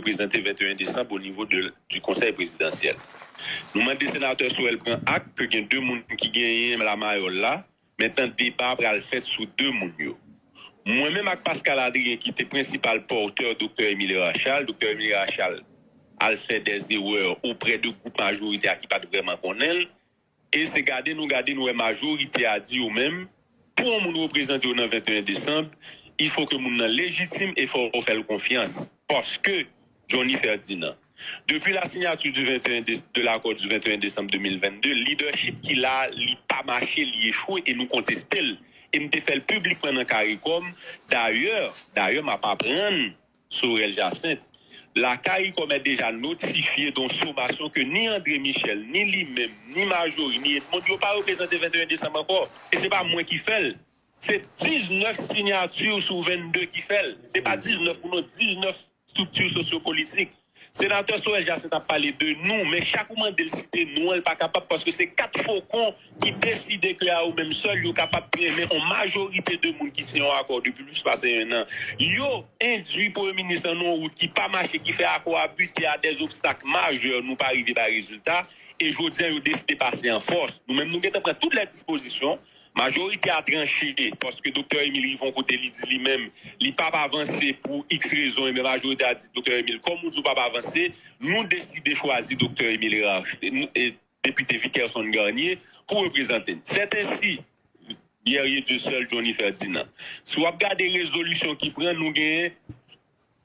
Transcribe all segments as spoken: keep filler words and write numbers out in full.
reprezante venteyen desanm o nivo de, di konsèy prezidansyèl. Nou mande senatè Sorel pran ak ke gen de moun ki genyen lamayòl la. Mentnan, deba pral fèt sou de moun yo. Mwen menm ak Pascal Adrien, ki te prensipal pòtè Doktè Emile Rachal, Doktè Emile Rachal al fè dèzewè oprè de gwoup majorite a ki pa t vrèman konnen l. E se gade nou gade nou wè majorite a di yo menm, pou yon moun reprezante yo nan venteyen desanm, il fo ke moun nan lejitim e fò w fè l konfyans. Paske Johnny Ferdinand, depi la sinyati di venteyen de, de lakò di venteyen desanm de mil vennde, lidèchip ki la, li pa mache, li echwe e nou konteste l. E m te fè l piblikman nan CARICOM. Dayè, dayè, m ap aprann Sorel Jacinthe, la CARICOM è deja notifye de yon somasyon ke ni André Michel, ni li menm, ni Majorie, ni Edmonde, yo pa reprezante venteyen desanm ankò. E se pa mwen ki fè l. Se diznèf sinyati sou vennde ki fè l. Se pa diznèf pou non, diznèf estrikti sosyopolitik. Senatè Sorel Jacinthe ap pale de nou, men chak ou mande l site nou an, l pa kapab, paske se kat fokon ki deside ke a yo menm sèl, yo kapab trennen yon majorite de moun ki siyen yon akò depi plis pase en an. Yo endwi premye minis an nan yon wout ki pa mache, ki fè akò a bite a dèzobstak majè, nou pa rive bay rezilta, e jodi a, yo deside pase an fòs. Nou menm, nou gentan pran tout lè dispozisyon, majorite a tranche, paske Doktè Emile rive yon kote, li di li menm, li p ap avanse pou iks rezon, ebyen majorite a di, Doktè Emile, kòm ou di w p ap avanse, nou deside chwazi Doktè Emile Rach-, e, depite Vikerson Garnier pou reprezante n. Sèt ensi, Guerrier Dieuseul, Johnny Ferdinand. Si w ap gade rezolisyon ki pran, nou genyen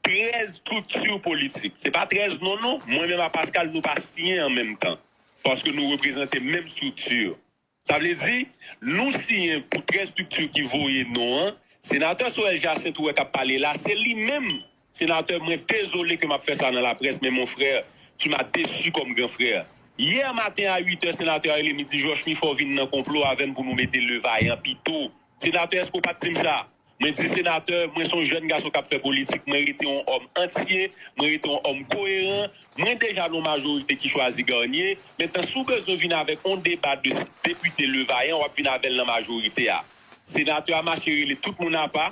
trèz estrikti politik. Se pa trèz non, non. Mwen menm ak Pascal, nou pa siyen an menm tan. Paske nou reprezante menm estrikti. Sa vle di, nou siyen pou trèz estrikti ki voye non an. Senatè Sorel Jacinthe ou wè k ap pale la, se li menm. Senatè, mwen dezole ke m ap fè sa nan laprès, men mon frè, tu m'as déçu comme grand frère. Yè maten a uit è, senatè a rele m, li di, Jochmy, fò w vin nan konplo avè m pou nou mete Levayan pito. Senatè, èske w pa t di m sa? Mwen di, senatè, mwen se yon jèn gason k ap fè politik, mwen rete yon òm antye, mwen rete yon òm koyeran, mwen deja nan yon majorite ki chwazi Garnier, mentnan si w bezwen vin avèk yon deba de depite Levayan, w ap vin avè l nan majorite a. Senatè a mache rele tout moun apa,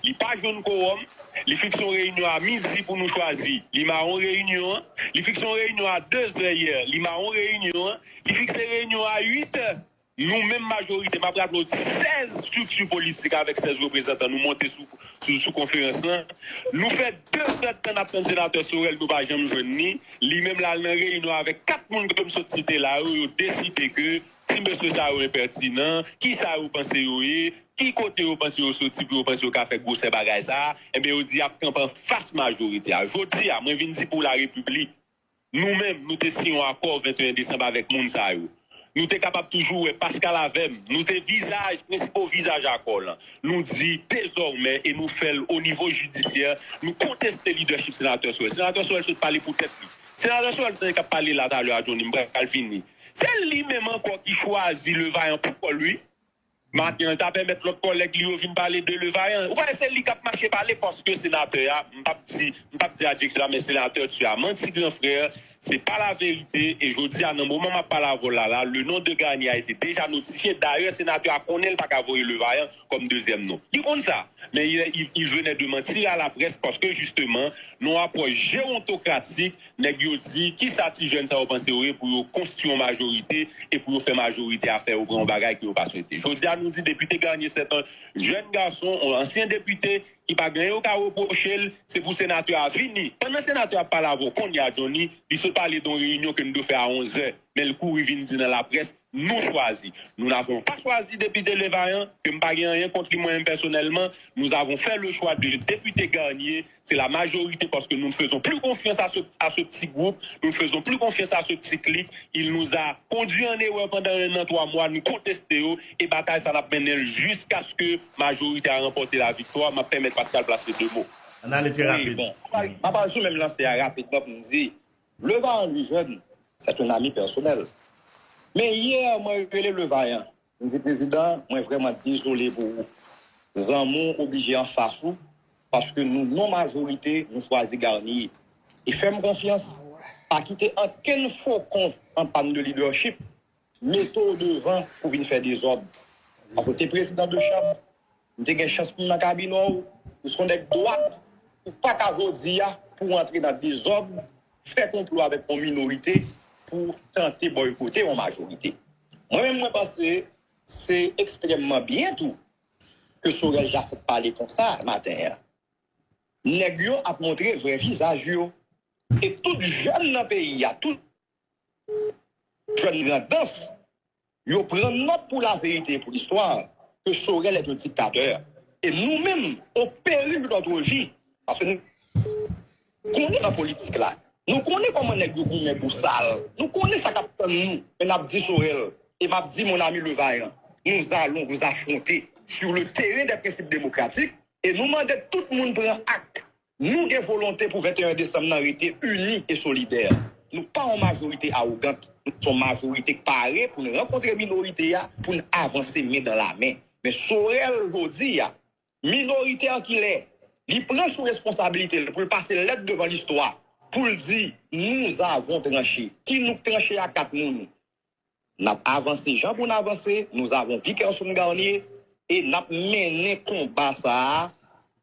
li pa jwenn kowòm, li fikse yon reyinyon a midi pou nou chwazi, li mawon reyinyon an, li fikse yon reyinyon a dezè yè, li mawon reyinyon an, li fikse reyinyon a uit è, nou menm majorite, m ap raple w, sèz estrikti politik avèk sèz reprezantan, nou monte sou, sou, sou konferans lan. Nou fè de zèdtan n ap tann senatè Sorel, nou pa janm jwenn li. Li menm l al nan reyinyon avèk kat moun ke m sot site la yo, yo deside ke ti mesye sa yo enpètinan, kisa yo panse yo ye, ki kote yo panse yo soti pou yo panse yo ka fè gwosè bagay sa a, enben yo di y ap kanpe anfas majorite a. Jodi a, mwen vin di pou larepiblik, nou menm, nou te siyen yon akò venteyen desanm avèk moun sa yo. Nou te kapab toujou wè Pascal avè m. Nou te vizaj, prensipal vizaj akò lan. Nou di dezòmè, e nou fè l o nivo jidisyè, nou konteste lidèchip senatè Sorel. Senatè Sorel sot pale pou tèt li. Senatè Sorel tande k ap pale la talè a, Johnny, m pral fini. Se li menm ankò ki chwazi Levayan pou kò l, wi. Maten an, l ta pèmèt lòt kòlèg li yo vin pale de Levayan. Ou pa wè se li k ap mache pale paske senatè a, m p ap di, m p ap di adjektif la, men senatè tu as menti, gran frè, se pa laverite. E jodi a, nan moman m ap pale avè w la, la, le nom de Garnier a été déjà notifié. Dayè, senatè a konnen l pa ka voye Levayan kòm dezyèm non. Li konn sa, men il, il, il venait de mentir à la presse paske, jisteman, nan yon apwòch jewontokratik, nèg yo di, kisa ti jèn sa yo panse yo ye pou yo konstwi yon majorite e pou yo fè majorite a fè yo pran yon bagay ke yo pa swete. Jodi a, nou di depite Garnier, c'est un jeune garçon, yon ansyen depite ki pa gen anyen yo ka repwoche l, se pou senatè a vini. Pandan senatè a ap pale avè w kounye a, Johnny, li sot pale de yon reyinyon ke nou dwe fè a onz è, men l kouri vin di nan laprès, nou chwazi. Nous n'avons pas choisi depite Levayan, ke m pa gen anyen kont li mwen menm pèsonèlman, nous avons fait le choix de depite Garnier, c'est la majorité parce que nous ne faisons plus confiance à ce, à ce petit groupe, nous ne faisons plus confiance à ce petit clique. Il nous a conduit en erreur pendant un an, twa mwa, nou konteste yo, e batay sa n ap mennen l jiskaske majorite a ranpòte laviktwa. M ap pèmèt Pascal plase de mo. Ann ale trè rapid. Wi, bon, m ap al sou menm lanse a rapidman pou m di, Levayan Louis Jeune, c'est un ami personnel. Men yè, mwen rele Levayan. M di, Prezidan, mwen vrèman dezole pou ou. Zanmi w oblije anfas ou, paske nou, non majorite, nou chwazi Garnier. E fè m konfyans, pa kite ankenn fokon an pàn de lidèchip mete w devan pou vin fè dezòd. Paske w te prezidan de chanm, m te gen chans pou m nan kabinè w, ou se yon nèg dwat, ou pa ka jodi a pou antre nan dezòd, fè konplo avèk yon minorite pou tante bòykote yon majorite. Mwen menm, mwen panse se ekstrèmman byen tou ke Sorel Jacinthe pale konsa maten an. Nèg yo ap montre vrè vizaj yo. E tout jèn nan peyi a, tout jèn grandans, yo pran nòt pou laverite e pou listwa ke Sorel est un dictateur. E nou menm, au péril de notre vie, paske nou konnen nan politik la, nou konnen kòman nèg yo goumen bousal, nou konnen sa k ap tann nou, men n ap di Sorel, e m ap di mon ami Levaillant, nous allons vous affronter sur le terrain des principes démocratiques, e nou mande tout moun pran ak. Nou gen volonte pou venteyen desanm nan rete ini e solidè. Nou pa yon majorite awogant. Nou se yon majorite k pare pou n rankontre minorite a, pou n avanse men dan la men. Men Sorel jodi a, minorite an ki lè, li pran sou responsabilite l pou l pase lèt devan listwa, pou l di, nous avons tranché. Ki nou k tranche a? Kat moun. N ap avanse jan pou n avanse, nous avons vu Kerson Garnier, e n ap mennen konba sa a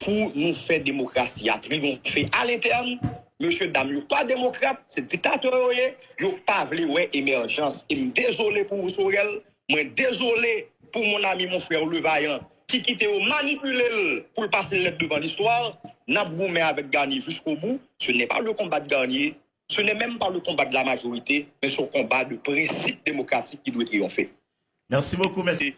pou nou fè demokrasi a triyonfe alentèn. Mesye dam yo pa demokrat, se diktatè yo ye, yo pa vle wè emèjans. E m dezole pou ou, Sorel, mwen dezole pou mon ami, mon frè Levaillant, ki kite yo manipile l pou l pase lèt devan listwa. N ap goumen avèk Garnier jiskobou. Ce n'est pas le combat de Garnier, ce n'est même pas le combat de la majorité, mais c'est un combat de principe démocratique qui doit triompher. Merci beaucoup, mèsi.